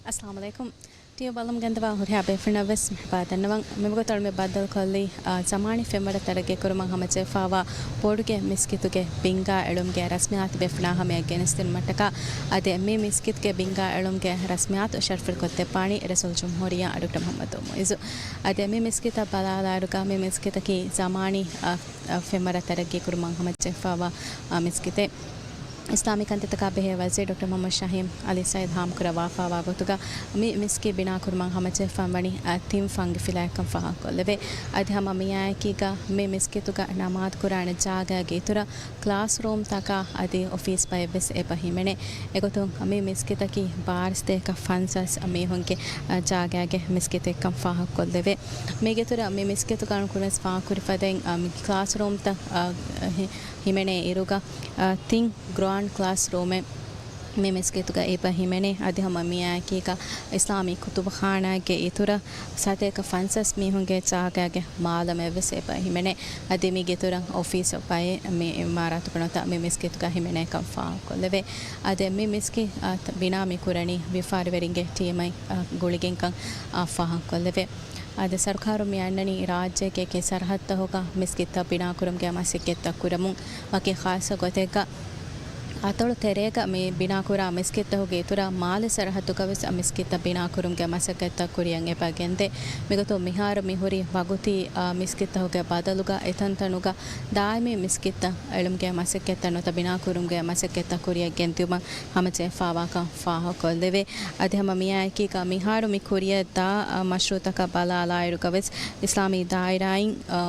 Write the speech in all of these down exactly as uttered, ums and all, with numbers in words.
އައްސަލާމު ޢަލައިކުމް. ޓީވީ ބަލަމުން ގެންދަވާ ހުރިހާ ބޭފުޅުންނަށް ވެސް މި ބާ ދަންނަވަން. މިވަގުތު މި ބައްދަލުކޮށްލީ، އާ، ޒަމާނީ ފެންވަރަށް ތަރައްގީ ކުރުމަށް ހަމަޖެހިފައިވާ ބޮޑުގެ މިސްކިތުގެ ބިންގާ އެޅުމުގެ ރަސްމިއްޔާތު ބޭފުޅުންނާ ހަމަޔަށް ގެނެސްދިނުމަށްޓަކާ. އަދި މި މިސްކިތުގެ ބިންގާ އެޅުމުގެ ރަސްމިއްޔާތު ޝަރަފުވެރިކޮށްދެއްވާނީ ރައީސުލްޖުމްހޫރިއްޔާ ޑޮކްޓަރ މުޙައްމަދު މުޢިއްޒު. އަދި މި މިސްކިތަށް ބަލާލާއިރުގަ މި މިސްކިތަކީ ޒަމާނީ، އާ، އާ، ފެންވަރަށް ތަރައްގީ ކުރުމަށް ހަމަޖެހިފައިވާ، އާ، މިސްކިތެއް. އިސްލާމީ ކަންތައްތަކާ ބެހޭ ވަޒީރު ޑޮކްޓަރ މުޙައްމަދު ޝަހީމް އަލީ ސައީދު ހާމަކުރައްވާފައިވާ ގޮތުގަ، މި މިސްކިތް ބިނާކުރުމަށް ހަމަޖެހިފައިވަނީ، އާ، ތިން ފަންގިފިލާއެއްކަން ފާހަގަކޮށްލެވޭ. އަދި ހަމަ މިއާއެކީގަ، މި މިސްކިތުގަ ނަމާދު ކުރާނެ ޖާގައިގެ އިތުރަށް، ކްލާސްރޫމްތަކާ އަދި އޮފީސް ބައެއްވެސް އެބަ ހިމެނޭ. އެގޮތުން މި މިސްކިތަކީ ބާރަ ސަތޭކަ ފަންސާސް މީހުންގެ، އަ، ޖާގައިގެ މިސްކިތެއްކަން ފާހަގަކޮށްލެވޭ. މީގެ އިތުރަށް މި މިސްކިތުގަ އަޅުން ކުރިން ފާހަގަކުރި ފަދައިން، އަ، މި ކްލާސްރޫމްތައް، އަ، ހި-، ހިމެނޭ އިރުގަ، އަ، ތިން ގްރާންޑް ކްލާސްރޫމެއް މި މިސްކިތުގަ އެބަ ހިމެނޭ. އަދި ހަމަ މިއާއެކީގަ އިސްލާމީ ކުތުބުޚާނާގެ އިތުރަށް ސަތޭކަ ފަންސާސް މީހުންގެ ޖާގައިގެ މާލަމެއްވެސް އެބަ ހިމެނޭ. އަދި މީގެ އިތުރަށް އޮފީސް ބައެއް މި އިމާރާތުގެ ނުވަތަ މި މިސްކިތުގަ ހިމެނޭކަން ފާހަގަކޮށްލެވޭ. އަދި މި މިސްކިތް، އާ، ތަ-، ބިނާ މި ކުރަނީ ވިޔަފާރިވެރިންގެ ޓީމެއް، އާ، ގުޅިގެންކަން، އާ، ފާހަގަކޮށްލެވޭ. އަދި ސަރުކާރުން މި އަންނަނީ ރާއްޖޭގެ އެކި ސަރަހައްދުތަކުގަ މިސްކިތްތައް ބިނާކުރުމުގެ މަސައްކަތްތައް ކުރަމުން. ވަކި ޚާއްޞަ ގޮތެއްގަ އަތޮޅު ތެރޭގަ މި ބިނާކުރާ މިސްކިތްތަކުގެ އިތުރަށް މާލެ ސަރަހައްދުގަވެސް މިސްކިތްތައް ބިނާކުރުމުގެ މަސައްކަތްތައް ކުރިއަށް އެބަ ގެންދޭ. މިގޮތުން މިހާރު މި ހުރި ވަގުތީ، އާ، މިސްކިތްތަކުގެ ބަދަލުގަ އެތަންތަނުގަ ދާއިމީ މިސްކިތްތައް އެޅުމުގެ މަސައްކަތްތައް ނުވަތަ ބިނާކުރުމުގެ މަސައްކަތްތައް ކުރިއަށް ގެންދިއުމަށް ހަމަޖެހިފައިވާކަން ފާހަގަކޮށްލެވޭ. އަދި ހަމަ މިއާއެކީގަ މިހާރު މި ކުރިއަށް ދާ، އާ، މަޝްރޫއުތަކަށް ބަލާލާއިރުގަވެސް އިސްލާމީ ދާއިރާއިން، އާ،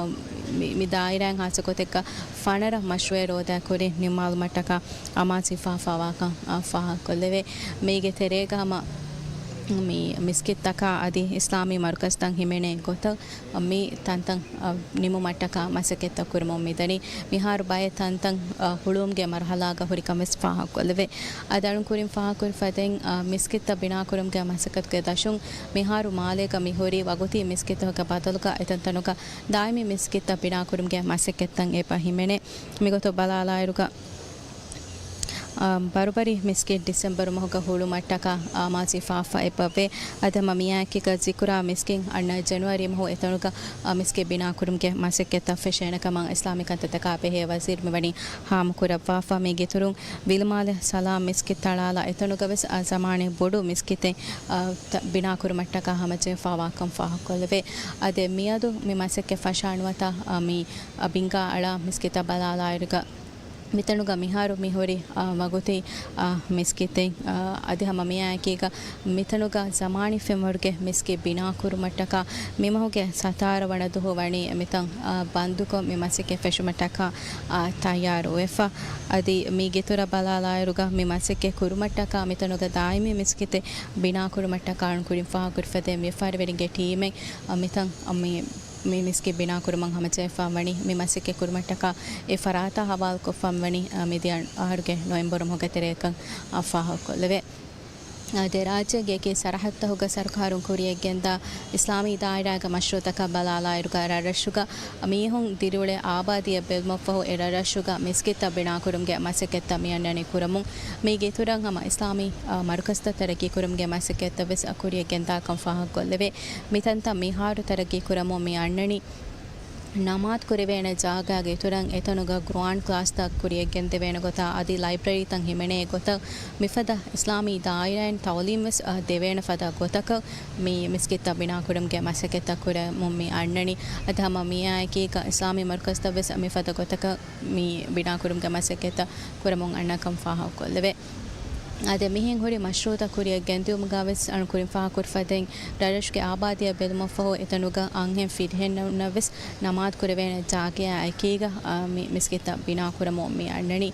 މި، މި ދާއިރާއިން ހާއްސަ ގޮތެއްގަ ފަނަރަ މަޝްރޫއެއް ރޯދައި ކުރިން ނިންމާލުމަށްޓަކާ އަމާޒު ހިފާފައިވާކަން، އާ، ފާހަގަކޮށްލެވޭ. މީގެ ތެރޭގަ ހަމަ މި މިސްކިތްތަކާ އަދި އިސްލާމީ މަރުކަޒުތައް ހިމެނޭ ގޮތަށް މި ތަންތަން، އަ، ނިމުމަށްޓަކާ މަސައްކަތްތައް ކުރަމުން މިދަނީ. މިހާރު ބައެއް ތަންތަން، އަ، ހުޅުވުމުގެ މަރުހަލާގަ ހުރިކަން ވެސް ފާހަގަކޮށްލެވޭ. އަދި އަޅުން ކުރިން ފާހަގަކުރި ފަދައިން، އަ، މިސްކިތްތައް ބިނާކުރުމުގެ މަސައްކަތުގެ ދަށުން މިހާރު މާލޭގަ މި ހުރީ ވަގުތީ މިސްކިތްތަކުގެ ބަދަލުގަ އެތަންތަނުގަ ދާއިމީ މިސްކިތްތައް ބިނާކުރުމުގެ މަސައްކަތްތައް އެބަ ހިމެނޭ. މިގޮތަށް ބަލާލާއިރުގަ، އާ، ބަރުބަރި މިސްކިތް ޑިސެމްބަރު މަހުގަ ހުޅުމަށްޓަކާ އާމާޒު ހިފާފަ އެބަވޭ. އަދި ހަމަ މިއާއެކީގަ ޒިކުރާ މިސްކިތް އަންނަ ޖެނުއަރީ މަހު އެތަނުގަ، އާ، މިސްކިތް ބިނާކުރުމުގެ މަސައްކަތްތައް ފެށޭނެ ކަމަށް އިސްލާމީ ކަންތައްތަކާ ބެހޭ ވަޒީރު މިވަނީ ހާމަކުރައްވާފަ. މީގެ އިތުރުން ވިލުމާލެ ސަލާމް މިސްކިތް ތަޅާލާ އެތަނުގަވެސް، އާ، ޒަމާނީ ބޮޑު މިސްކިތެއް، އާ، ތަ-، ބިނާކުރުމަށްޓަކާ ހަމަޖެހިފައިވާކަން ފާހަގަކޮށްލެވޭ. އަދި މިއަދު މި މަސައްކަތް ފަށާނުވަތަ، އާ، މި، އާ، ބިންގާ އަޅާ މިސްކިތަށް ބަލާލާއިރުގަ، މިތަނުގަ މިހާރު މި ހުރި، އާ، ވަގުތީ، އާ، މިސްކިތެއް، އާ، އަދި ހަމަ މިއާއެކީގަ މިތަނުގަ ޒަމާނީ ފެންވަރުގެ މިސްކިތް ބިނާކުރުމަށްޓަކާ މިމަހުގެ ސަތާރަ ވަނަ ދުވަހު ވަނީ މިތަން، އާ، ބަންދުކޮށް މި މަސައްކަތް ފެށުމަށްޓަކާ، އާ، ތައްޔާރުވެފަ. އަދި މީގެ އިތުރަށް ބަލާލާއިރުގަ މި މަސައްކަތް ކުރުމަށްޓަކާ މިތަނުގަ ދާއިމީ މިސްކިތެއް ބިނާކުރުމަށްޓަކާ އަޅުން ކުރިން ފާހަގަކުރި ފަދައިން ވިޔަފާރިވެރިންގެ ޓީމެއް، އާ، މިތަން، އާ، މި މި މިސްކިތް ބިނާކުރުމަށް ހަމަޖެހިފާ ވަނީ، މި މަސައްކަތް ކުރުމަށްޓަކާ އެ ފަރާތާ ހަވާލުކޮށްފާ ވަނީ، އަ، މިދިޔަ އަހަރުގެ ނޮވެމްބަރު މަހުގެ ތެރޭގަ، އަ، ފާހަގަކޮށްލެވޭ. އަ، ދެ ރާއްޖޭގެ އެކި ސަރަހައްދުތަކުގެ ސަރުކާރުން ކުރިއަށްގެންދާ އިސްލާމީ ދާއިރާގެ މަޝްރޫއުތަކަށް ބަލާލާއިރުގަ ރަށްރަށުގަ މީހުން ދިރިއުޅޭ އާބާދީއަށް ބެލުމަށްފަހު އެ ރަށްރަށުގަ މިސްކިތްތައް ބިނާކުރުމުގެ މަސައްކަތްތައް މި އަންނަނީ ކުރަމުން. މީގެ އިތުރަށް ހަމަ އިސްލާމީ، އަ، މަރުކަޒުތައް ތަރައްގީ ކުރުމުގެ މަސައްކަތްތައް ވެސް އަ، ކުރިއަށްގެންދާކަން ފާހަގަކޮށްލެވޭ. މިތަންތަން މިހާރު ތަރައްގީ ކުރަމުން މި އަންނަނީ ނަމާދު ކުރެވޭނެ ޖާގާގެ އިތުރަށް އެތަނުގަ ގުރުއާން ކްލާސްތައް ކުރިއަށް ގެންދެވޭނެ ގޮތާ އަދި ލައިބްރަރީތައް ހިމެނޭ ގޮތަށް މިފަދަ އިސްލާމީ ދާއިރާއިން ތައުލީމް ވެސް، އަ، ދެވޭނެ ފަދަ ގޮތަކަށް މި މިސްކިތްތައް ބިނާކުރުމުގެ މަސައްކަތްތައް ކުރަމުން މި އަންނަނީ. އަދި ހަމަ މިއާއެކީގަ އިސްލާމީ މަރުކަޒުތައް ވެސް މިފަދަ ގޮތަކަށް މި ބިނާކުރުމުގެ މަސައްކަތްތައް ކުރަމުން އަންނަކަން ފާހަގަކޮށްލެވޭ. އަދި މިހެން ހުރި މަޝްރޫއުތައް ކުރިއަށް ގެންދިއުމުގަ ވެސް އަޅުން ކުރިން ފާހަގަކުރި ފަދައިން ރަށްރަށުގެ އާބާދީއަށް ބެލުމަށްފަހު އެތަނުގަ އަންހެން ފިރިހެންނަށް ވެސް ނަމާދު ކުރެވޭނެ ޖާގަޔާ އެކީގަ، އާ، މި މިސްކިތްތައް ބިނާ ކުރަމުން މި އަންނަނީ.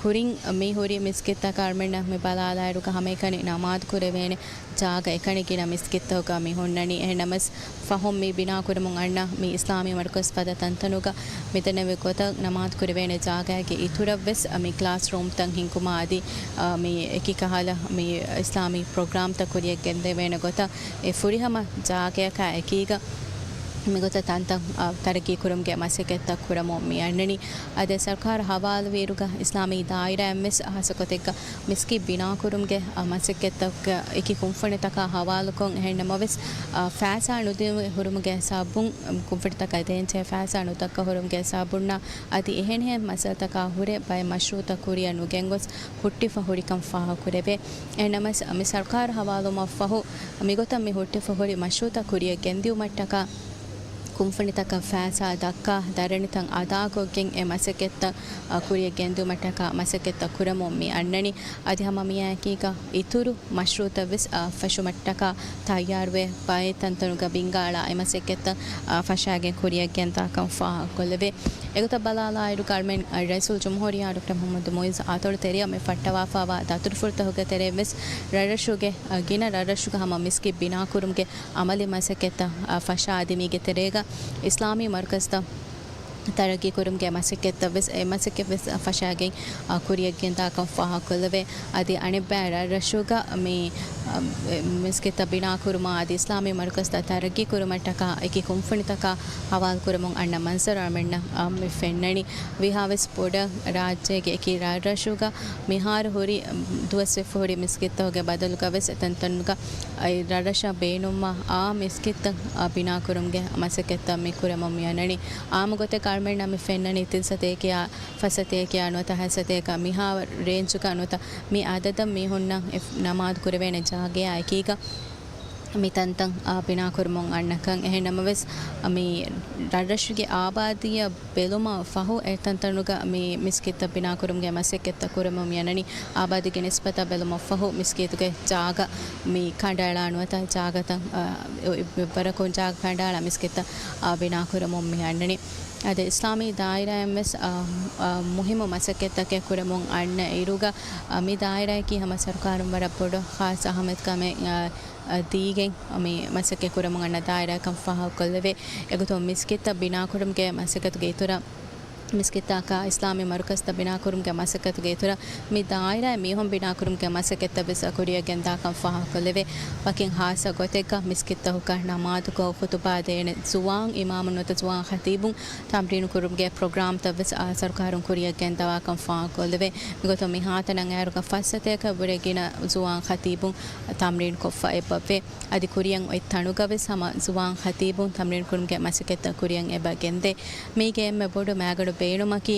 ކުރިން މި ހުރި މިސްކިތްތަކަށް އަޅުމެންނަށް މި ބަލާލާއިރުގަ ހަމައެކަނި ނަމާދު ކުރެވޭނެ ޖާގަ އެކަނި ގިނަ މިސްކިތްތަކުގަ މި ހުންނަނީ. އެހެންނަމަވެސް، ފަހުން މި ބިނާކުރަމުން އަންނަ މި އިސްލާމީ މަރުކަޒު ފަދަ ތަންތަނުގަ މިދެންނެވި ގޮތަށް ނަމާދު ކުރެވޭނެ ޖާގައިގެ އިތުރަށްވެސް މި ކްލާސްރޫމްތައް ހިންގުމާ އަދި، އަ، މި އެކި ކަހަލަ މި އިސްލާމީ ޕްރޮގްރާމްތައް ކުރިއަށް ގެންދެވޭނެ ގޮތަށް އެ ފުރިހަމަ ޖާގަޔަކާ އެކީގަ މިގޮތަށް ތަންތަން، އާ، ތަރައްގީ ކުރުމުގެ މަސައްކަތްތައް ކުރަމުން މި އަންނަނީ. އަދި ސަރުކާރު ހަވާލުވިއިރުގަ އިސްލާމީ ދާއިރާއިން ވެސް ހާއްސަ ގޮތެއްގަ މިސްކިތް ބިނާކުރުމުގެ، އާ، މަސައްކަތްތަކަށް އެކި ކުންފުނިތަކާ ހަވާލުކޮށް، އެހެން ނަމަވެސް، އާ، ފައިސާ ނުދެވި ހުރުމުގެ ހިސާބުން، ކުންފުނިތަކަށް ދޭންޖެހޭ ފައިސާ ނުދައްކަ ހުރުމުގެ ހިސާބުންނާ އަދި އެހެނިހެން މައްސަލަތަކާ ހުރެ ބައެއް މަޝްރޫއުތައް ކުރިއަށް ނުގެންގޮސް ހުއްޓިފަ ހުރިކަން ފާހަގަކުރެވޭ. އެހެންނަމަވެސް، މި ސަރުކާރު ހަވާލުވުމަށްފަހު، މިގޮތަށް މި ހުއްޓިފަ ހުރި މަޝްރޫއުތައް ކުރިއަށް ގެންދިއުމަށްޓަކާ، ކުންފުނިތަކަށް ފައިސާ ދައްކާ، ދަރަނިތައް އަދާކޮށްގެން އެ މަސައްކަތްތައް، އަ، ކުރިއަށް ގެންދިއުމަށްޓަކާ މަސައްކަތްތައް ކުރަމުން މި އަންނަނީ. އަދި ހަމަ މިއާއެކީގަ އިތުރު މަޝްރޫއުތައް ވެސް، އަ، ފެށުމަށްޓަކާ ތައްޔާރުވެ، ބައެއް ތަންތަނުގަ ބިންގާޅާ އެ މަސައްކަތްތައް، އަ، ފަށާގެން ކުރިއަށް ގެންދާކަން ފާހަގަކޮށްލެވޭ. އެގޮތަށް ބަލާލާއިރު، އަޅުމެން ރައީސުލްޖުމްހޫރިއްޔާ ޑޮކްޓަރ މުޙައްމަދު މުޢިއްޒު އަތޮޅު ތެރެއަށް މި ފައްޓަވާފައިވާ ދަތުރުފުޅުތަކުގެ ތެރެއިން ވެސް ރަށްރަށުގެ، އަ، ގިނަ ރަށްރަށުގަ ހަމަ މިސްކިތް ބިނާކުރުމުގެ އަމަލީ މަސައްކަތްތައް، އަ، ފަށާ އަދި މީގެ ތެރޭގަ އިސްލާމީ މަރުކަޒްތައް ތަރައްގީ ކުރުމުގެ މަސައްކަތްތައް ވެސް، އެ މަސައްކަތް ވެސް ފަށާގެން، އަ، ކުރިއަށް ގެންދާކަން ފާހަގަކޮށްލެވޭ. އަދި އަނެއްބައި ރަށްރަށުގަ މި، އަ، މިސްކިތްތައް ބިނާކުރުމާ އަދި އިސްލާމީ މަރުކަޒްތައް ތަރައްގީ ކުރުމަށްޓަކާ އެކި ކުންފުނިތަކާ ހަވާލުކުރަމުން އަންނަ މަންޒަރު އަޅުމެންނަށް، އަ، މި ފެންނަނީ. ވީހާވެސް ބޮޑަށް ރާއްޖޭގެ އެކި ރަށްރަށުގަ މިހާރު ހުރި، ދުވަސްވެފަ ހުރި މިސްކިތްތަކުގެ ބަދަލުގަ ވެސް އެތަންތަނުގަ އައި ރަށްރަށަށް ބޭނުންވާ އާ މިސްކިތްތައް، އާ، ބިނާކުރުމުގެ މަސައްކަތްތައް މި ކުރަމުން މި އަންނަނީ. އާއްމު ގޮތެއްގަ އަޅުމެންނަށް މި ފެންނަނީ ތިން ސަތޭކައާ، ފަސް ސަތޭކައާ ނުވަތަ ހަތް ސަތޭކަ މިހާ ރޭންޖުގަ ނުވަތަ މި އަދަދަށް މީހުންނަށް އެ ނަމާދު ކުރެވޭނެ ޖާގަޔާ އެކީގަ މި ތަންތަން، އާ، ބިނާކުރަމުން އަންނަކަން. އެހެން ނަމަވެސް، މި ރަށްރަށުގެ އާބާދީއަށް ބެލުމަށް ފަހު އެ ތަންތަނުގަ މި މިސްކިތްތައް ބިނާކުރުމުގެ މަސައްކަތްތައް ކުރަމުން މި އަންނަނީ. އާބާދީގެ ނިސްބަތަށް ބެލުމަށްފަހު މިސްކިތުގެ ޖާގަ މި ކަނޑައަޅާ ނުވަތަ ޖާގަތައް، އަ، އެއްވަރަކުން ޖާގަ ކަނޑައަޅާ މިސްކިތްތައް، އަ، ބިނާކުރަމުން މި އަންނަނީ. އަދި އިސްލާމީ ދާއިރާއިން ވެސް، އަ، އަ، މުހިއްމު މަސައްކަތްތަކެއް ކުރަމުން އަންނަ އިރުގަ، އަ، މި ދާއިރާއަކީ ހަމަ ސަރުކާރުން ވަރަށް ބޮޑު ޚާއްޞަ އަހައްމިއްޔަތު ކަމެއް، އަ، އަ، ދީގެން މި މަސައްކަތް ކުރަމުން އަންނަ ދާއިރާއަކަށް ފާހަގަކޮށްލެވޭ. އެގޮތުން މިސްކިތްތައް ބިނާކުރުމުގެ މަސައްކަތުގެ އިތުރަށް މިސްކިތްތަކާ އިސްލާމީ މަރުކަޒްތައް ބިނާކުރުމުގެ މަސައްކަތުގެ އިތުރަށް މި ދާއިރާއިން މީހުން ބިނާކުރުމުގެ މަސައްކަތްތައް ވެސް ކުރިއަށް ގެންދާކަން ފާހަގަކޮށްލެވޭ. ވަކިން ހާއްސަ ގޮތެއްގަ މިސްކިތްތަކުގަ ނަމާދުކޮށް ޚުތުބާ ދޭނެ ޒުވާން އިމާމުން ނުވަތަ ޒުވާން ޚަތީބުން ތަމްރީނު ކުރުމުގެ ޕްރޮގްރާމްތައް ވެސް، އާ، ސަރުކާރުން ކުރިއަށް ގެންދަވާކަން ފާހަގަކޮށްލެވޭ. މިގޮތުން މިހާތަނަށް އައިރުގަ ފަސް ސަތޭކައަށް ވުރެ ގިނަ ޒުވާން ޚަތީބުން ތަމްރީނު ކޮށްފަ އެބަވޭ. އަދި ކުރިއަށް އޮތް ތަނުގަ ވެސް ހަމަ ޒުވާން ޚަތީބުން ތަމްރީނު ކުރުމުގެ މަސައްކަތްތައް ކުރިއަށް އެބަ ގެންދޭ. މީގެ އެންމެ ބޮޑު މައިގަނޑު ބޭނުމަކީ،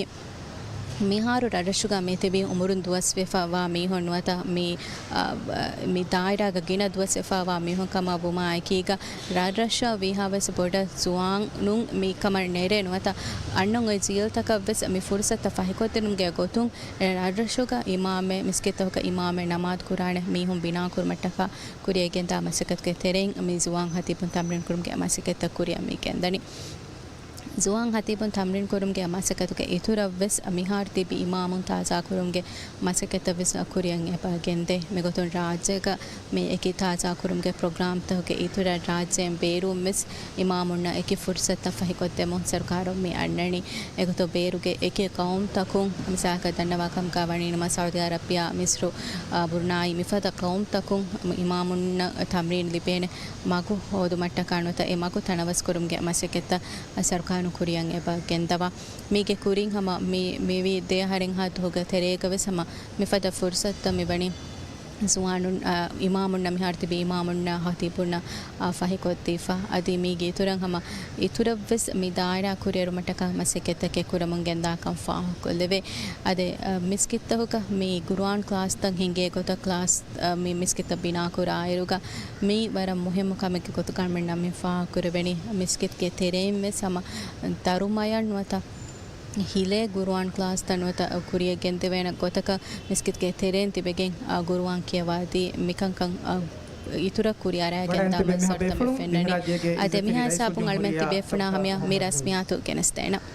މިހާރު ރަށްރަށުގަ މި ތިބީ އުމުރުން ދުވަސްވެފަ ވާ މީހުން ނުވަތަ މި، އަ، މި ދާއިރާގަ ގިނަ ދުވަސްވެފަ ވާ މީހުން ކަމަށް ވުމާއެކީގަ، ރަށްރަށަށް ވީހާވެސް ބޮޑަށް ޒުވާނުން މި ކަމަށް ނެރެ ނުވަތަ އަންނަން އޮތް ޖީލްތަކަށް ވެސް މި ފުރުސަތުތައް ފަހިކޮށްދިނުމުގެ ގޮތުން، ރަށްރަށުގަ އިމާމެއް، މިސްކިތްތަކުގަ އިމާމެއް ނަމާދު ކުރާނެ މީހުން ބިނާކުރުމަށްޓަކާ ކުރިއަށް ގެންދާ މަސައްކަތުގެ ތެރެއިން މި ޒުވާން ޚަތީބުން ތަމްރީނު ކުރުމުގެ މަސައްކަތްތައް ކުރިއަށް މި ގެންދަނީ. ޒުވާން ޚަތީބުން ތަމްރީނު ކުރުމުގެ މަސައްކަތުގެ އިތުރަށް ވެސް މިހާރު ތިބި އިމާމުން ތާޒާ ކުރުމުގެ މަސައްކަތްތައް ވެސް ކުރިއަށް އެބަ ގެންދޭ. މިގޮތުން ރާއްޖޭގަ މި އެކި ތާޒާ ކުރުމުގެ ޕްރޮގްރާމްތަކުގެ އިތުރަށް ރާއްޖޭން ބޭރުން ވެސް އިމާމުންނަށް އެކި ފުރުސަތުތައް ފަހިކޮށްދެމުން ސަރުކާރުން މި އަންނަނީ. އެގޮތުން ބޭރުގެ އެކި ޤައުމުތަކުން މިސާލަކަށް ދަންނަވާ ކަމުގަ ވަނީ ނަމަ ސައުދީ އަރަބިޔާ، މިސްރު، އާ، ބުރުނާއީ މިފަދަ ޤައުމުތަކުން އިމާމުންނަށް ތަމްރީނު ލިބޭނެ މަގު ހޯދުމަށްޓަކާ ނުވަތަ އެ މަގު ތަނަވަސްކުރުމުގެ މަސައްކަތްތައް ސަރުކާރުން ކުރިއަށް އެބަ ގެންދަވާ. މީގެ ކުރިން ހަމަ މި، މިވީ ދެ އަހަރެއްހާ ދުވަހުގެ ތެރޭގަ ވެސް ހަމަ މިފަދަ ފުރުސަތުތައް މިވަނީ ޒުވާނުން، އާ، އިމާމުންނަށް، މިހާރު ތިބި އިމާމުންނަށް، ޚަތީބުންނަށް، އާ، ފަހިކޮށްދީފަ. އަދި މީގެ އިތުރަށް ހަމަ އިތުރަށްވެސް މި ދާއިރާ ކުރިއެރުމަށްޓަކާ މަސައްކަތްތަކެއް ކުރަމުން ގެންދާކަން ފާހަގަކޮށްލެވޭ. އަދި، އަ، މިސްކިތްތަކުގަ މި ޤުރުއާން ކްލާސްތައް ހިނގޭ ގޮތަށް ކްލާސް، އަ، މި މިސްކިތްތައް ބިނާކުރާއިރުގަ މީ ވަރަށް މުހިއްމު ކަމެއްގެ ގޮތުގަ އަޅުމެންނަށް މި ފާހަގަކުރެވެނީ. މިސްކިތްގެ ތެރެއިން ވެސް ހަމަ ދަރުމަޔަށް ނުވަތަ ހިލޭ ޤުރުއާން ކްލާސްތައް ނުވަތަ ކުރިއަށް ގެންދެވޭނެ ގޮތަކަށް މިސްކިތްގެ ތެރެއިން ތިބެގެން، އަ، ޤުރުއާން ކިޔަވާދީ މިކަންކަން، އަ، އިތުރަށް ކުރިއަރާ ގެންދާ މަންޒަރުތައް މި ފެންނަނީ. އަދި މިހާ ހިސާބުން އަޅުމެން ތިބޭފުޅުންނާ ހަމަޔަށް މި ރަސްމިއްޔާތު ގެނެސްދޭނަން.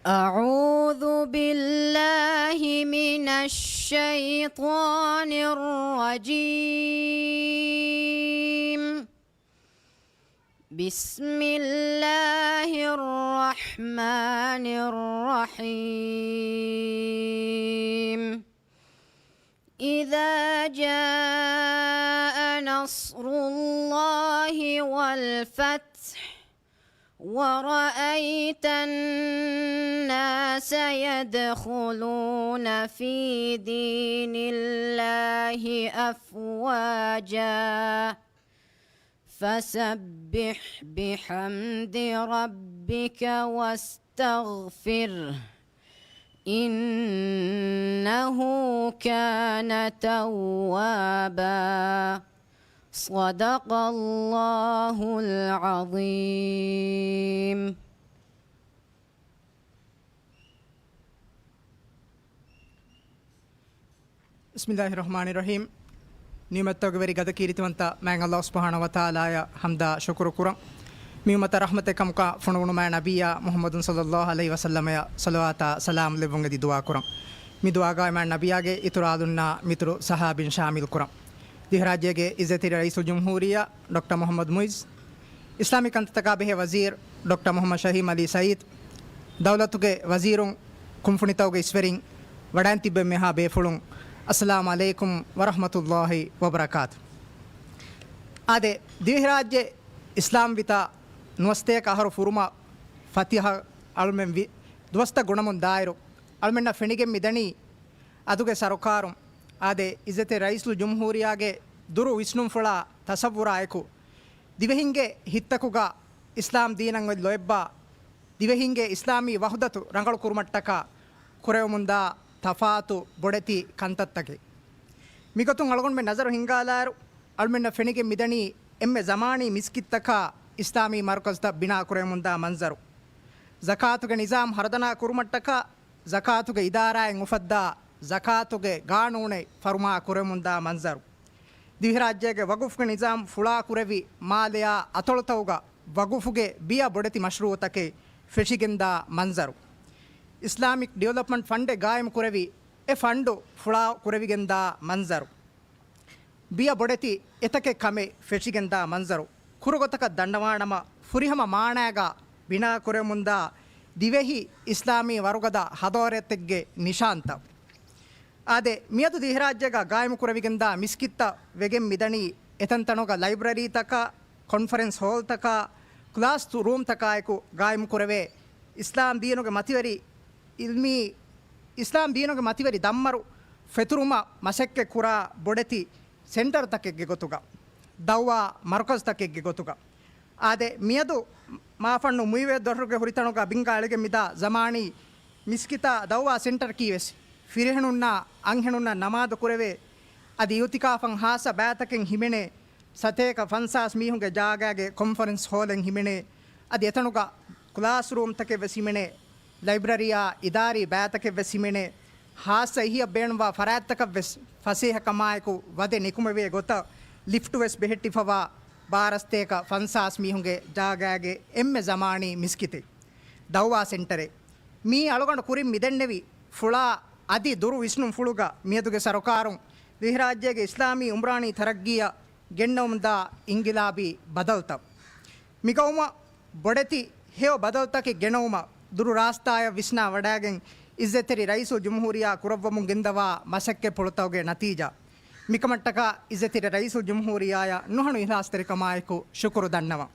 أعوذ بالله من الشيطان الرجيم. بسم الله الرحمن الرحيم. إذا جاء نصر الله والفتح ورأيت الناس يدخلون في دين الله أفواجا فسبح بحمد ربك واستغفره إنه كان توابا. صدق الله العظيم. ބިސްމިއްލާހި ރަޙްމާނި ރަޙީމް. ނިޢުމަތްތަކުގެ ވެރި ގަދަ ކީރިތިވަންތަ މާތް ﷲ ސުބްޙާނަހޫ ވަތަޢާލާއަށް ޙަމްދާ ޝުކުރު ކުރަން. މި އުއްމަތަށް ރަޙްމަތެއް ކަމުގަ ފޮނުވުނު މާތް ނަބިއްޔާ މުޙައްމަދު ޞައްލައްލާހު ޢަލައިހި ވަސައްލަމައަށް ޞަލަވާތާ ސަލާމް ލެއްވުން އެދި ދުޢާ ކުރަން. މި ދުޢާގައި މާތް ނަބިއްޔާގެ އިތުރު އާލުންނާ މިތުރު ޞަޙާބީން ޝާމިލް ކުރަން. ދިވެހިރާއްޖޭގެ އިއްޒަތްތެރި ރައީސުލްޖުމްހޫރިއްޔާ ޑޮކްޓަރ މުޙައްމަދު މުޢިއްޒު، އިސްލާމީ ކަންތައްތަކާ ބެހޭ ވަޒީރު ޑޮކްޓަރ މުޙައްމަދު ޝަހީމް ޢަލީ ސަޢީދު، ދައުލަތުގެ ވަޒީރުން، ކުންފުނިތަކުގެ އިސްވެރިން، ވަޑައިން ތިއްބެވި މިހާ ބޭފުޅުން، އައްސަލާމު ޢަލައިކުމް ވަރަޙްމަތުﷲި ވަބަރަކާތު. އާދެ، ދިވެހިރާއްޖެ އިސްލާމްވިތާ ނުވަސަތޭކަ އަހަރު ފުރުމަށް ފަތިހަ އަޅުމެން ވި-، ދުވަސްތައް ގުނަމުން ދާއިރު، އަޅުމެންނަށް ފެނިގެން މިދަނީ އަދުގެ ސަރުކާރުން އާދެ، އިއްޒަތްތެރި ރައީސުލްޖުމްހޫރިއްޔާގެ ދުރު ވިސްނުންފުޅާ ތަޞައްވުރާއެކު، ދިވެހިންގެ ހިތްތަކުގަ އިސްލާމް ދީނަށް އޮތް ލޯތްބާ، ދިވެހިންގެ އިސްލާމީ ވަޙުދަތު ރަނގަޅު ކުރުމަށްޓަކާ ކުރެވެމުންދާ ތަފާތު ބޮޑެތި ކަންތައްތަކެއް. މިގޮތުން އަޅުގަނޑުމެން ނަޒަރު ހިންގާލާއިރު، އަޅުމެންނަށް ފެނިގެން މިދަނީ އެންމެ ޒަމާނީ މިސްކިތްތަކާ އިސްލާމީ މަރުކަޒުތައް ބިނާ ކުރެވެމުންދާ މަންޒަރު. ޒަކާތުގެ ނިޒާމް ހަރުދަނާ ކުރުމަށްޓަކާ، ޒަކާތުގެ އިދާރާއިން އުފައްދާ ޒަކާތުގެ ގާނޫނެއް ފަރުމާ ކުރެވެމުންދާ މަންޒަރު. ދިވެހިރާއްޖޭގެ ވަގުފުގެ ނިޒާމް ފުޅާ ކުރެވި މާލެއާ އަތޮޅުތަކުގަ ވަގުފުގެ ބިޔަ ބޮޑެތި މަޝްރޫޢުތަކެއް ފެށިގެންދާ މަންޒަރު. އިސްލާމިކް ޑިވެލޮޕްމަންޓް ފަންޑެއް ގާއިމު ކުރެވި، އެ ފަންޑު ފުޅާ ކުރެވިގެންދާ މަންޒަރު. ބިޔަ ބޮޑެތި އެތަކެއް ކަމެއް ފެށިގެންދާ މަންޒަރު. ކުރުގޮތަކަށް ދަންނަވާނަމަ، ފުރިހަމަ މާނައިގަ ބިނާ ކުރެވެމުންދާ ދިވެހި އިސްލާމީ ވަރުގަދަ ހަޟާރަތެއްގެ ނިޝާންތައް. އާދެ، މިއަދު ދިވެހިރާއްޖޭގަ ގާއިމު ކުރެވިގެންދާ މިސްކިތްތައް ވެގެން މިދަނީ، އެތަންތަނުގަ ލައިބްރަރީތަކާ، ކޮންފަރެންސް ހޯލްތަކާ، ކްލާސް ރޫމްތަކާއެކު ގާއިމު ކުރެވޭ، އިސްލާމް ދީނުގެ މަތިވެރި އިލްމީ، އިސްލާމް ދީނުގެ މަތިވެރި ދަންމަރު ފެތުރުމަށް މަސައްކަތް ކުރާ ބޮޑެތި ސެންޓަރުތަކެއްގެ ގޮތުގަ، ދައުވާ މަރުކަޒުތަކެއްގެ ގޮތުގަ. އާދެ، މިއަދު މާފަންނު މުއިވޭ ދޮށުގެ ހުރިތަނުގަ ބިންގާ އެޅިގެން މިދާ ޒަމާނީ މިސްކިތާ ދައުވާ ސެންޓަރަކީ ވެސް ފިރިހެނުންނާ އަންހެނުންނަށް ނަމާދު ކުރެވޭ، އަދި އިޢުތިކާފަށް ހާއްސަ ބައިތަކެއް ހިމެނޭ، ސަތޭކަ ފަންސާސް މީހުންގެ ޖާގައިގެ ކޮންފަރެންސް ހޯލެއް ހިމެނޭ، އަދި އެތަނުގަ ކްލާސްރޫމްތަކެއް ވެސް ހިމެނޭ، ލައިބްރަރީއާ އިދާރީ ބައިތަކެއް ވެސް ހިމެނޭ، ހާއްސަ އެހީއަށް ބޭނުންވާ ފަރާތްތަކަށް ވެސް ފަސޭހަކަމާއެކު ވަދެ ނިކުމެވޭ ގޮތަށް ލިފްޓް ވެސް ބެހެއްޓިފަވާ، ބާރަސަތޭކަ ފަންސާސް މީހުންގެ ޖާގައިގެ އެންމެ ޒަމާނީ މިސްކިތެއް، ދައުވާ ސެންޓަރެއް. މީ އަޅުގަނޑު ކުރިން މިދެންނެވި ފުޅާ އަދި ދުރު ވިސްނުންފުޅުގަ މިއަދުގެ ސަރުކާރުން ދިވެހިރާއްޖޭގެ އިސްލާމީ އުމްރާނީ ތަރައްގީއަށް ގެންނަވަމުންދާ އިންގިލާބީ ބަދަލުތައް. މިގައުމަށް ބޮޑެތި ހެޔޮ ބަދަލުތަކެއް ގެނައުމަށް ދުރު ރާސްތާއަށް ވިސްނާ ވަޑައިގެން އިއްޒަތްތެރި ރައީސުލްޖުމްހޫރިއްޔާ ކުރައްވަމުން ގެންދަވާ މަސައްކަތްޕުޅުތަކުގެ ނަތީޖާ. މިކަމަށްޓަކާ އިއްޒަތްތެރި ރައީސުލްޖުމްހޫރިއްޔާއަށް ނުހަނު އިހްލާސްތެރިކަމާއެކު ޝުކުރު ދަންނަވަން.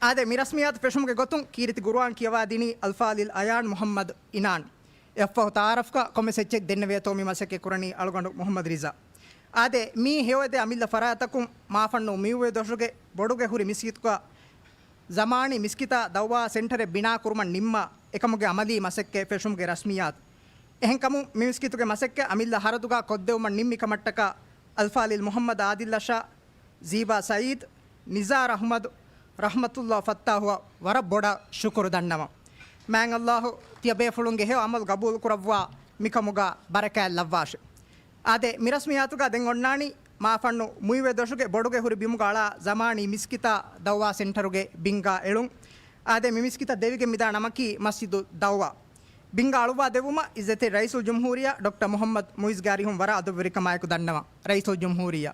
އާދެ، މި ރަސްމިއްޔާތު ފެށުމުގެ ގޮތުން ކީރިތި ގުރުއާން ކިޔަވާ ދިނީ އަލްފާޟިލް އަޔާން މުޙައްމަދު އިނާން. އެއަށްފަހު ތަޢާރަފްގަ ކޮންމެސް އެއްޗެއް ދެންނެވޭތޯ މި މަސައްކަތް ކުރަނީ އަޅުގަނޑު މުޙައްމަދު ރިޒާ. އާދެ، މީ ހެޔޮއެދޭ އަމިއްލަ ފަރާތްތަކުން މާފަންނު މިއުވޭ ދޮށުގެ ބޮޑުގެ ހުރި މިސްކިތުގަ ޒަމާނީ މިސްކިތާ ދައުވާ ސެންޓަރެއް ބިނާ ކުރުމަށް ނިންމާ އެކަމުގެ އަމަލީ މަސައްކަތް ފެށުމުގެ ރަސްމިއްޔާތު. އެހެންކަމުން މި މިސްކިތުގެ މަސައްކަތް އަމިއްލަ ހަރަދުގަ ކޮށްދެވުމަށް ނިންމި ކަމަށްޓަކާ އަލްފާޟިލް މުޙައްމަދު އާދިލް އަށާ، ޒީބާ ސަޢީދު، ނިޒާރު އަޙްމަދު، ރަޙްމަތުﷲ ފައްތާހުއަށް ވަރަށް ބޮޑަށް ޝުކުރު ދަންނަވަން. މާތް ﷲ ތިޔަބޭފުޅުންގެ ހެޔޮ އަމަލު ގަބޫލު ކުރައްވާ، މިކަމުގަ ބަރަކާތް ލައްވާށި. އާދެ، މި ރަސްމިއްޔާތުގަ ދެން އޮންނާނީ މާފަންނު މުއިވޭ ދޮށުގެ ބޮޑުގެ ހުރި ބިމުގަ އަޅާ ޒަމާނީ މިސްކިތާ ދައުވާ ސެންޓަރުގެ ބިންގާ އެޅުން. އާދެ، މި މިސްކިތަށް ދެވިގެން މިދާ ނަމަކީ މަސްޖިދު ދައުވާ. ބިންގާ އަޅުއްވާ ދެއްވުމަށް އިއްޒަތްތެރި ރައީސުލްޖުމްހޫރިއްޔާ ޑޮކްޓަރ މުޙައްމަދު މުޢިއްޒުގެ އަރިހުން ވަރަށް އަދަބުވެރިކަމާއެކު ދަންނަވަން. ރައީސުލްޖުމްހޫރިއްޔާ.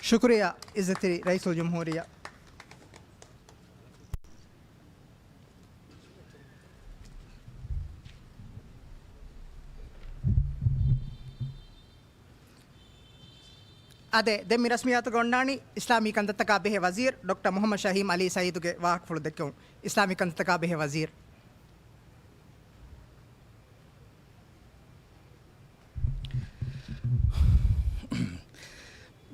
ޝުކުރިއްޔާ އިއްޒަތްތެރި ރައީސުލްޖުމްހޫރިއްޔާ. އާދެ، ދެން މި ރަސްމިއްޔާތުގަ އޮންނާނީ އިސްލާމީ ކަންތައްތަކާ ބެހޭ ވަޒީރު ޑޮކްޓަރ މުޙައްމަދު ޝަހީމް ޢަލީ ސަޢީދުގެ ވާހަކަފުޅު ދެއްކެވުން. އިސްލާމީ ކަންތައްތަކާ ބެހޭ ވަޒީރު.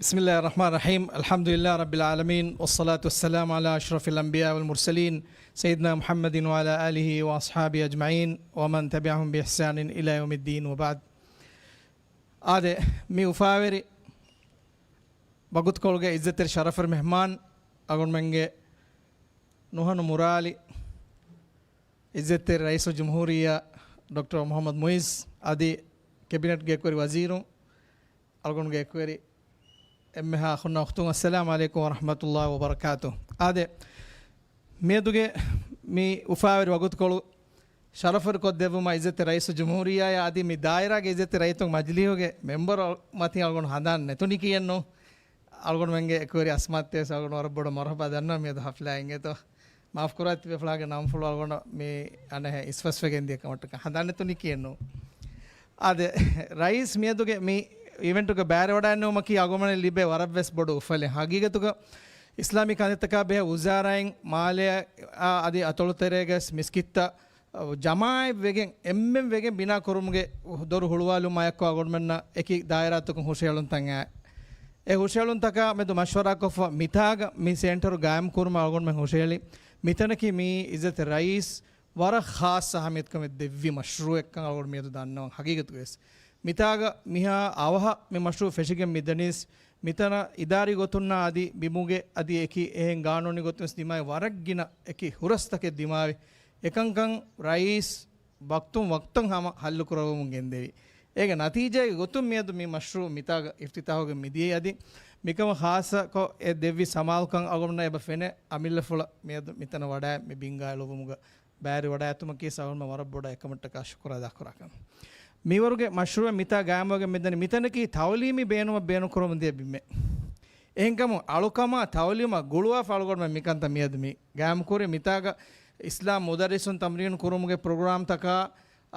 بسم الله الرحمن الرحيم. الحمد لله رب العالمين، والصلاة والسلام على أشرف الأنبياء والمرسلين، سيدنا محمد وعلى آله وأصحابه أجمعين، ومن تبعهم بإحسان إلى يوم الدين، وبعد. އާދެ، މި އުފާވެރި ވަގުތުކޮޅުގެ އިއްޒަތްތެރި ޝަރަފުވެރި މެހްމާން، އަޅުގަނޑުމެންގެ ނުހަނު މުރާލި، އިއްޒަތްތެރި ރައީސުލްޖުމްހޫރިއްޔާ ޑޮކްޓަރ މުޙައްމަދު މުޢިއްޒު އަދި ކެބިނެޓްގެ އެކުވެރި ވަޒީރުން، އަޅުގަނޑުގެ އެކުވެރި އެންމެހާ އަޚުންނާ އުޚްތުން، އައްސަލާމު ޢަލައިކުމް ވަރަޙްމަތުﷲ ވަބަރަކާތު. އާދެ، މިއަދުގެ މި އުފާވެރި ވަގުތުކޮޅު ޝަރަފުވެރިކޮށްދެއްވުމަށް އިއްޒަތްތެރި ރައީސުލްޖުމްހޫރިއްޔާއާ އަދި މި ދާއިރާގެ އިއްޒަތްތެރި ރައްޔިތުން މަޖިލީހުގެ މެމްބަރު މަތިން އަޅުގަނޑު ހަނދާން ނެތުނީކީއެއްނު. އަޅުގަނޑުމެންގެ އެކުވެރި އަސްމާތެރޭސް އަޅުގަނޑު ވަރަށް ބޮޑަށް މަރުޙަބާ ދަންނަވަން މިއަދު ޙަފްލާއިން އެތޯ. މާފުކުރާތި ބޭފުޅާގެ ނަންފުޅު އަޅުގަނޑަށް މި އަނެއް އިސްފަސްވެގެން ދިޔަ ކަމަށްޓަކާ ހަނދާން ނެތުނީކީއެއްނު. އާދެ، ރައީސް މިއަދުގެ މި އިވެންޓުގެ ބައިވެރިވަޑައިންނެވުމަކީ އަޅުގަނޑަށް ލިބޭ ވަރަށްވެސް ބޮޑު އުފަލެއް. ހަގީގަތުގަ އިސްލާމީ ކަންތައްތަކާ ބެހޭ ވުޒާރާއިން މާލެއާ އަދި އަތޮޅުތެރޭގެ މިސްކިތްތައް ޖަމާއަތްވެގެން، އެންމެން ވެގެން ބިނާ ކުރުމުގެ ދޮރު ހުޅުވާލުމާއެކު އަޅުގަނޑުމެންނަށް އެކި ދާއިރާތަކުން ހުށަހެޅުންތައް އެ. އެ ހުށަހެޅުންތަކާ މެދު މަޝްވަރާކޮށްފަ މިތާގަ މި ސެންޓަރު ގާއިމް ކުރުމަށް އަޅުގަނޑުމެން ހުށަހެޅި. މިތަނަކީ މި އިއްޒަތް ރައީސް ވަރަށް ޚާއްޞަ އަހަމިޔަތުކަމެއް ދެއްވި މަޝްރޫއެއްކަން އަޅުގަނޑު މިއަދު ދަންނަވަން. ހަގީގަތުގަވެސް މިތާގަ މިހާ އަވަހަށް މި މަޝްރޫއު ފެށިގެން މިދަނީސް، މިތަނަށް އިދާރީ ގޮތުންނާ އަދި ބިމުގެ އަދި އެކި އެހެން ގާނޫނީ ގޮތުން ވެސް ދިމާވި ވަރަށް ގިނަ އެކި ހުރަސްތަކެއް ދިމާވި. އެކަންކަން ރައީސް ވަގުތުން ވަގުތަށް ހަމަ ހައްލު ކުރައްވަމުން ގެންދެވި. އޭގެ ނަތީޖާގެ ގޮތުން މިއަދު މި މަޝްރޫއު މިތާގަ އިފްތިތާހުގެ މިދިޔައީ. އަދި މިކަމަށް ޚާއްޞަކޮށް އެ ދެއްވި ސަމާލުކަން އަޅުގަނޑުމެންނަށް އެބަ ފެނޭ އަމިއްލަފުޅަށް މިއަދު މިތަނަށް ވަޑައި މި ބިންގާ އެޅުއްވުމުގަ ބައިވެރިވަޑައިގަތުމަކީ އަޅުގަނޑުމެން ވަރަށް ބޮޑަށް އެކަމަށްޓަކާ ޝުކުރު އަދާކުރާކަން. މިވަރުގެ މަޝްރޫއެއް މިތާ ގާއިމުވެގެން މިދަނީ މިތަނަކީ ތައުލީމީ ބޭނުމަށް ބޭނުންކުރަމުން ދިޔަ ބިމެއް. އެހެންކަމުން އަޅުކަމާ ތައުލީމާ ގުޅުވާފަ އަޅުގަނޑުމެން މިކަންތައް މިއަދު މި ގާއިމްކުރީ. މިތާގަ އިސްލާމް މުދައްރިސުން ތަމްރީނު ކުރުމުގެ ޕްރޮގްރާމްތަކާ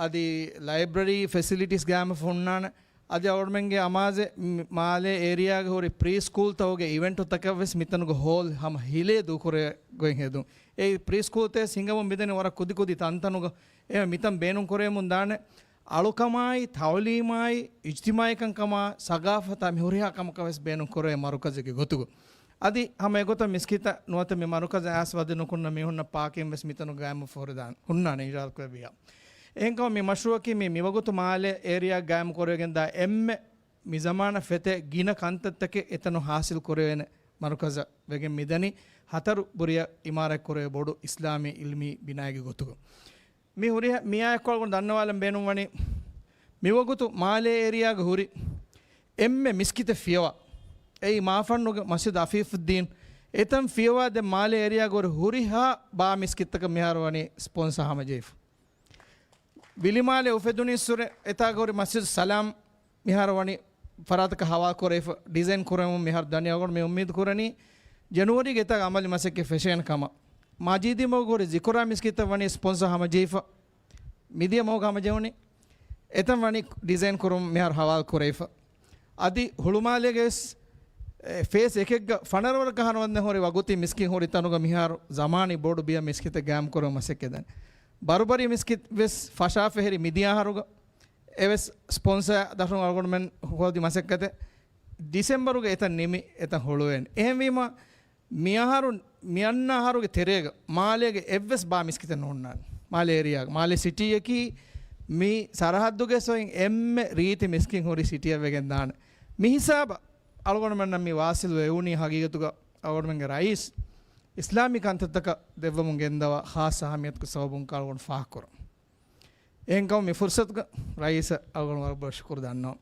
އަދި ލައިބްރަރީ ފެސިލިޓީސް ގާއިމްވެފަ ހުންނާނެ. އަދި އަޅުގަނޑުމެންގެ އަމާޒެއް މާލޭ އޭރިއާގެ ހުރި ޕްރީ ސްކޫލްތަކުގެ އިވެންޓުތަކަށް ވެސް މިތަނުގެ ހޯލް ހަމަ ހިލޭ ދޫކުރެވޭ ގޮތް ހެދުން. އެ ޕްރީ ސްކޫލްތައް ހިނގަމުން މިދަނީ ވަރަށް ކުދިކުދި ތަންތަނުގަ. އެ މިތަން ބޭނުންކުރެވެމުން ދާނެ. އަޅުކަމާއި، ތައުލީމާއި، އިޖްތިމާޢީކަންކަމާ، ސަގާފަތާ މި ހުރިހާ ކަމަކަށް ވެސް ބޭނުން ކުރެވޭ މަރުކަޒެއްގެ ގޮތުގަ. އަދި ހަމަ އެގޮތަށް މިސްކިތަށް ނުވަތަ މި މަރުކަޒަށް އައިސް ވަދެ ނުކުންނަ މީހުންނަށް ޕާކިން ވެސް މިތަނު ގާއިމްވެފަ ހުރެދާނެ، ހުންނާނެ އިންޝާއައްލާ ކުރެއްވިޔާ. އެހެންކަމުން މި މަޝްރޫއަކީ މި މިވަގުތު މާލޭ އޭރިއާ ގާއިމް ކުރެވިގެންދާ އެންމެ މި ޒަމާނަށް ފެތޭ ގިނަ ކަންތައްތަކެއް އެތަނުން ހާސިލް ކުރެވޭނެ މަރުކަޒަށް ވެގެން މިދަނީ ހަތަރު ބުރިއަށް އިމާރާތް ކުރެވޭ ބޮޑު އިސްލާމީ އިލްމީ ބިނާއެއްގެ ގޮތުގަ. މި ހުރިހާ މިއާއެކު އަޅުގަނޑު ދަންނަވާލަން ބޭނުންވަނީ، މިވަގުތު މާލޭ އޭރިއާގަ ހުރި އެންމެ މިސްކިތެއް ފިޔަވާ، އެއީ މާފަންނުގެ މަސްޖިދު އަފީފުއްދީން. އެތަން ފިޔަވާ ދެން މާލޭ އޭރިއާގަ ހުރި ހުރިހާ ބާ މިސްކިތްތަކަށް މިހާރު ވަނީ ސްޕޮންސަ ހަމަޖެހިފަ. ވިލިމާލެ އުފެދުނީއްސުރެ އެތާގަ ހުރި މަސްޖިދު ސަލާމް މިހާރު ވަނީ ފަރާތަކަށް ހަވާލު ކުރެވިފަ، ޑިޒައިން ކުރެވެމުން މިހާރު ދަނީ. އަޅުގަނޑު މި އުއްމީދު ކުރަނީ ޖެނުއަރީގެ އެތާގަ އަމަލީ މަސައްކަތް ފެށޭނެ ކަމަށް. މަޖީދީ މަގުގަ ހުރި ޒިކުރާ މިސްކިތަށް ވަނީ ސްޕޮންސަ ހަމަޖެހިފަ، މިދިޔަ މަހުގަ ހަމަޖެހުނީ. އެތަން ވަނީ ޑިޒައިން ކުރުމުން މިހާރު ހަވާލު ކުރެވިފަ. އަދި ހުޅުމާލޭގެ ވެސް އެ، ފޭސް އެކެއްގަ ފަނަރަ ވަރަކަށް ހަނދާން ހުރި ވަގުތީ މިސްކިތް ހުރި ތަނުގަ މިހާރު ޒަމާނީ ބޮޑު ބިޔަ މިސްކިތެއް ގާއިމް ކުރުމަށް މަސައްކަތް ދަނީ. ބަރުބަރީ މިސްކިތް ވެސް ފަށާފަ ހުރި މިދިޔަ އަހަރުގަ އެވެސް ސްޕޮންސާ ދަށުން އަޅުގަނޑުމެން ހޯދި މަސައްކަތެއް. ޑިސެމްބަރުގެ އެތަން ނިމި އެތަން ހުޅުވޭނެ. އެހެންވީމަ މިއަހަރު، މިއަންނަ އަހަރުގެ ތެރޭގަ މާލޭގެ އެއްވެސް ބާ މިސްކިތެއް ނޯންނާނެ. މާލޭ އޭރިއާގަ، މާލޭ ސިޓީއަކީ މި ސަރަހައްދުގެ ސޮއިން އެންމެ ރީތި މިސްކިތް ހުރި ސިޓީއަށް ވެގެން ދާނެ. މި ހިސާބަށް އަޅުގަނޑުމެންނަށް މި ވާސިލު ވެވުނީ ހަގީގަތުގަ އަޅުގަނޑުމެންގެ ރައީސް އިސްލާމީ ކަންތައްތަކަށް ދެއްވަމުން ގެންދަވާ ޚާއްޞަ އަހައްމިޔަތުގެ ސަބަބުން އަޅުގަނޑު ފާހަގަކުރަން. އެހެންކަމުން މި ފުރުސަތުގަ ރައީސަށް އަޅުގަނޑު ވަރަށް ބޮޑަށް ޝުކުރު ދަންނަވަން.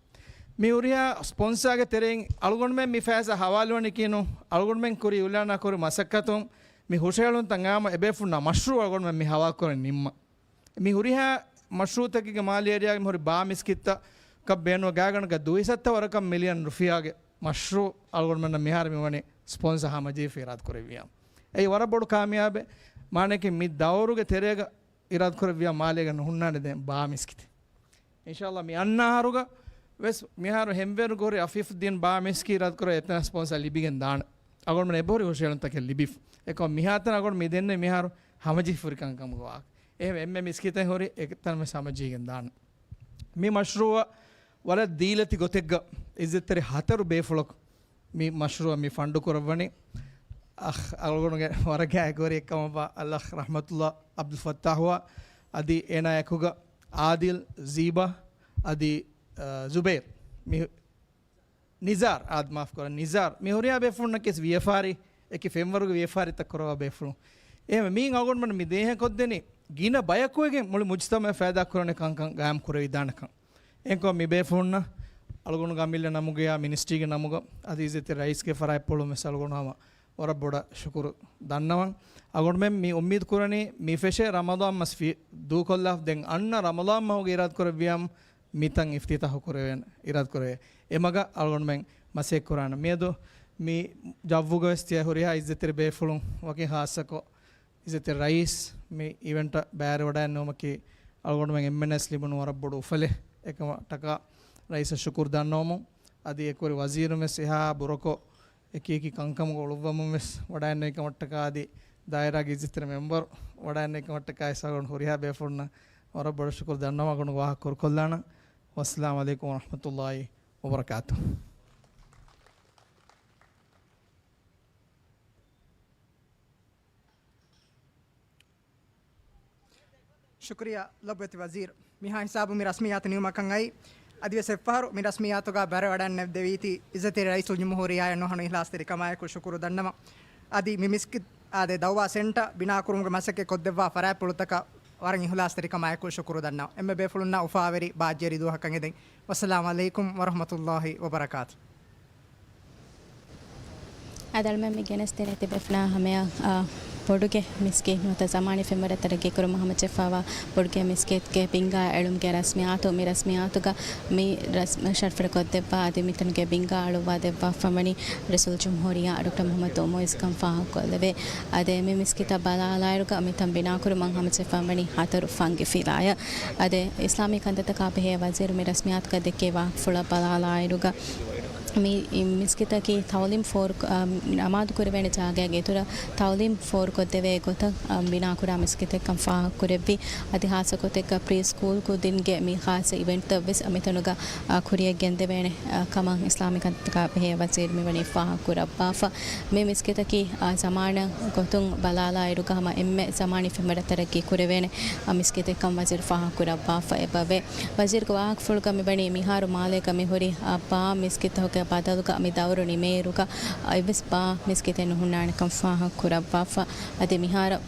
މި ހުރިހާ ސްޕޮންސާގެ ތެރެއިން އަޅުގަނޑުމެން މި ފައިސާ ހަވާލުވަނީކީ ނޫން، އަޅުގަނޑުމެން ކުރި އިއުލާނާ ކުރި މަސައްކަތުން މި ހުށަހެޅުންތައް އާއްމު އެބޭފުޅުންނާ މަޝްރޫއު އަޅުގަނޑުމެން މި ހަވާލުކުރަނީ ނިންމަން. މި ހުރިހާ މަޝްރޫއުތަކެއްގެ މާލޭ އޭރިއާގެ މި ހުރި ބާ މިސްކިތްތަކަށް ބޭނުންވާ ގާތްގަނޑަކަށް ދުއިސައްތަ ވަރަކަށް މިލިއަން ރުފިޔާގެ މަޝްރޫއު އަޅުގަނޑުމެންނަށް މިހާރު މިވަނީ ސްޕޮންސާ ހަމަޖެހިފަ އިރާދަކުރެއްވިޔާ. އެއީ ވަރަށް ބޮޑު ކާމިޔާބެއް. މާނައަކީ މި ދައުރުގެ ތެރޭގަ އިރާދަކުރެއްވިޔާ މާލޭގަ ނުހުންނާނެ ދެން ބާ މިސްކިތެއް. އިންޝާﷲ މި އަންނަ އަހަރުގަ ވެސް މިހާރު ހެންވޭރުގަ ހުރި އަފީފުއްދީން ބާ މިސްކިތް އިރާދަކުރެއްވިޔާ އެތަނަށް ސްޕޮންސާ ލިބިގެން ދާނެ. އަޅުގަނޑުމެން އެބަހުރި ހުށަހެޅުންތަކެއް ލިބިފަ. އެކަމަކު މިހާތަނަށް އަޅުގަނޑު މި ދެންނެވި މިހާރު ހަމަޖެހިފަ ހުރި ކަންކަމުގެ ވާހަކަ. އެހެން އެންމެ މިސްކިތެއް ހުރި އެތަނަށް ވެސް ހަމަޖެހިގެން ދާނެ. މި މަޝްރޫއަށް ވަރަށް ދީލަތި ގޮތެއްގަ އިއްޒަތްތެރި ހަތަރު ބޭފުޅަކު މި މަޝްރޫއަށް މި ފަންޑު ކުރައްވަނީ. އަޚް އަޅުގަނޑުގެ ވަރަށް ގާތްގެ ހުރި އެއްކަމަށްވާ އަލްއަޚް ރަޙްމަތުﷲ ޢަބްދުލް ފައްތާޙުއާ އަދި އޭނާ އެކުގަ ޢާދިލް، ޒީބާ އަދި، އަ، ޒުބައިރް މި ނިޒާރް، އާދެ، މާފު ކުރަން، ނިޒާރް. މި ހުރިހާ ބޭފުޅުންނަކީ ވިޔަފާރި، އެކި ފެންވަރުގެ ވިޔަފާރިތައް ކުރައްވާ ބޭފުޅުން. އެހެންވެ، މިއިން އަޅުގަނޑުމެން މި ދޭހަކޮށްދެނީ ގިނަ ބަޔަކުވެގެން މުޅި މުޖުތަމަޢަށް ފައިދާ ކުރާނެ ކަންކަން ގާއިމް ކުރެވިދާނެކަން. އެހެންކޮށް، މި ބޭފުޅުންނަށް އަޅުގަނޑުގެ އަމިއްލަ ނަމުގަޔާ މިނިސްޓްރީގެ ނަމުގަ އަދި އިއްޒަތްތެރި ރައީސްގެ ފަރާތްޕުޅުން ވެސް އަޅުގަނޑު ހަމަ ވަރަށް ބޮޑަށް ޝުކުރު ދަންނަވަން. އަޅުގަނޑުމެން މި އުއްމީދު ކުރަނީ މި ފެށޭ ރަމަޟާން މަސް ފި-، ދޫކޮށްލާފަ ދެން އަންނަ ރަމަޟާން މަހުގެ އިރާދަ ކުރެއްވިޔާމު މިތަން އިފްތިތާޙު ކުރެވޭނެ، އިރާދަ ކުރެވޭ. އެމަގަށް އަޅުގަނޑުމެން މަސައްކަތް ކުރާނަން. މިއަދު މި ޖައްވުގަ ވެސް ތިޔަ ހުރިހާ އިއްޒަތްތެރި ބޭފުޅުން ވަކިން ޚާއްޞަކޮށް އިއްޒަތްތެރި ރައީސް މި އިވެންޓަށް ބައިވެރިވަޑައިގެންނެވުމަކީ އަޅުގަނޑުމެން އެންމެންނަށް ލިބުނު ވަރަށް ބޮޑު އުފަލެއް. އެކަމަށްޓަކާ ރައީސަށް ޝުކުރު ދަންނަވަމުން، އަދި އެކުވެރި ވަޒީރުން ވެސް އެހާ ބުރަކޮށް އެކި އެކި ކަންކަމުގަ އުޅުއްވަމުން ވެސް ވަޑައިގެންނެވި ކަމަށްޓަކާ އަދި ދާއިރާގެ އިއްޒަތްތެރި މެމްބަރު ވަޑައިގެންނެވި ކަމަށްޓަކާ އަޅުގަނޑު ހުރިހާ ބޭފުޅުންނަށް ވަރަށް ބޮޑަށް ޝުކުރު ދަންނަވަން. އަޅުގަނޑު ވާހަކަ ކުރުކޮށްލާނަން. ވައްސަލާމު ޢަލައިކުމް ވަރަޙްމަތުﷲި ވަބަރަކާތުހު. ޝުކުރިއްޔާ ލޮބުވެތި ވަޒީރު. މިހާ ހިސާބުން މި ރަސްމިއްޔާތު ނިމުމަކަށް އައީ. އަދިވެސް އެއްފަހަރު މި ރަސްމިއްޔާތުގަ ބައިވެރިވަޑައިގެންނެވިދެވީތީ އިއްޒަތްތެރި ރައީސުލްޖުމްހޫރިއްޔާއަށް ނުހަނު އިޚްލާޞްތެރިކަމާއެކު ޝުކުރު ދަންނަވަން. އަދި މި މިސްކިތް އާދެ، ދައުވާ ސެންޓަރ ބިނާކުރުމުގެ މަސައްކަތް ކޮށްދެއްވާ ފަރާތްޕުޅުތަކަށް ވަރަށް އިޚްލާޞްތެރިކަމާއެކު ޝުކުރު ދަންނަވަން. އެންމެ ބޭފުޅުންނަށް އުފާވެރި ބާއްޖަވެރި ދުވަހަކަށް އެދެން. ވައްސަލާމު ޢަލައިކުމް ވަރަޙްމަތުﷲި ވަބަރަކާތުހު. އަދި އަޅުގަނޑުމެން މި ގެނެސްދޭނެ ތިބޭފުޅުންނާ ހަމަޔަށް، އާ، ބޮޑުގެ މިސްކިތް ނުވަތަ ޒަމާނީ ފެންވަރަށް ތަރައްގީ ކުރުމަށް ހަމަޖެއްފަވާ ބޮޑުގެ މިސްކިތްގެ ބިންގާ އެޅުމުގެ ރަސްމިއްޔާތު، މި ރަސްމިއްޔާތުގަ މި ރަސް-، ޝަރަފުވެރިކޮށްދެއްވާ އަދި މިތަނުގެ ބިންގާ އަޅުއްވާ ދެއްވާފަ ވަނީ ރައީސުލްޖުމްހޫރިއްޔާ ޑޮކްޓަރ މުޙައްމަދު މުޢިއްޒު ކަން ފާހަގަކޮށްލެވޭ. އަދި މި މިސްކިތަށް ބަލާލާއިރުގަ މިތަން ބިނާކުރުމަށް ހަމަޖެއްފަ ވަނީ ހަތަރު ފަންގި ފިލާޔަށް. އަދި އިސްލާމީ ކަންތައްތަކާ ބެހޭ ވަޒީރު މި ރަސްމިއްޔާތުގަ ދެއްކި ވާހަކަފުޅަށް ބަލާލާއިރުގަ، މި މިސްކިތަކީ ތަޢުލީމް ފޯރު، އަ، ނަމާދު ކުރެވޭނެ ޖާގައިގެ އިތުރަށް ތަޢުލީމް ފޯރުކޮށްދެވޭ ގޮތަށް، އަ، ބިނާކުރާ މިސްކިތެއްކަން ފާހަގަކުރެއްވި. އަދި ހާއްސަގޮތެއްގަ ޕްރީ ސްކޫލް ކުދިންގެ މި ޚާއްޞަ އިވެންޓްތައް ވެސް މިތަނުގަ، އަ، ކުރިޔަށް ގެންދެވޭނެ، އަ، ކަމަށް އިސްލާމީ ކަންތައްތަކާ ބެހޭ ވަޒީރު މިވަނީ ފާހަގަކުރައްވާފަ. މި މިސްކިތަކީ، އާ، ޒަމާނާ ގޮތުން ބަލާލާއިރުގަ ހަމަ އެންމެ ޒަމާނީ ފެންވަރަށް ތަރައްގީ ކުރެވޭނެ، އާ، މިސްކިތެއްކަން ވަޒީރު ފާހަގަކުރައްވާފަ އެބަވޭ. ވަޒީރުގެ ވާހަކަފުޅުގަ މިވަނީ މިހާރު މާލޭގަ މިހުރި، އާ، ބާ މިސްކިތްތަކުގެ ބަދަލުގަ މި ދައުރު ނިމޭއިރުގަ، އާ، އެއްވެސް ބާ މިސްކިތެއް ނުހުންނާނެކަން ފާހަގަކުރައްވާފަ. އަދި މިހާރު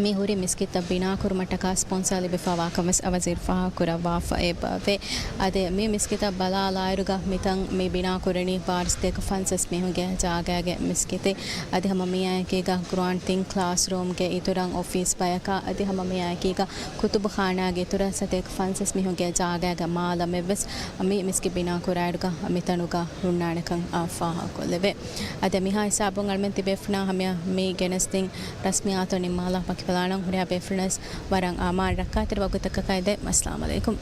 މި ހުރި މިސްކިތްތައް ބިނާކުރުމަށްޓަކާ ސްޕޮންސާ ލިބިފައިވާކަން ވެސް ވަޒީރު ފާހަގަކުރައްވާފަ އެބަވޭ. އަދި މި މިސްކިތަށް ބަލާލާއިރުގަ މިތަން މި ބިނާކުރަނީ ބާރަ ސަތޭކަ ފަންސަސް މީހުންގެ ޖާގައިގެ މިސްކިތެއް. އަދި ހަމަ މިއާއެކީގަ ގްރާންޑް ތިން ކްލާސްރޫމްގެ އިތުރަށް އޮފީސް ބަޔަކާ، އަދި ހަމަ މިއާއެކީގަ ކުތުބުޚާނާގެ އިތުރަށް ސަތޭކަ ފަންސަސް މީހުންގެ ޖާގައިގެ މާލަމެއް ވެސް މި މިސްކިތް ބިނާކުރާއިރުގަ މިތަނުގަ ހުންނާނެކަން ފާހަގަކޮށްލެވޭ. އަދި މިހާ ހިސާބުން އަޅުމެން ތިބޭފުޅުންނާ ހަމަޔަށް މި ގެނެސްދިން ރަސްމިއްޔާތު ނިންމާލާ ވަކިވެލާނަން. ހުރިހާ ބޭފުޅުންނަށް ވަރަށް އަމާން ރައްކާތެރި ވަގުތަކަކަށް އެދެން. އައްސަލާމު ޢަލައިކުމް.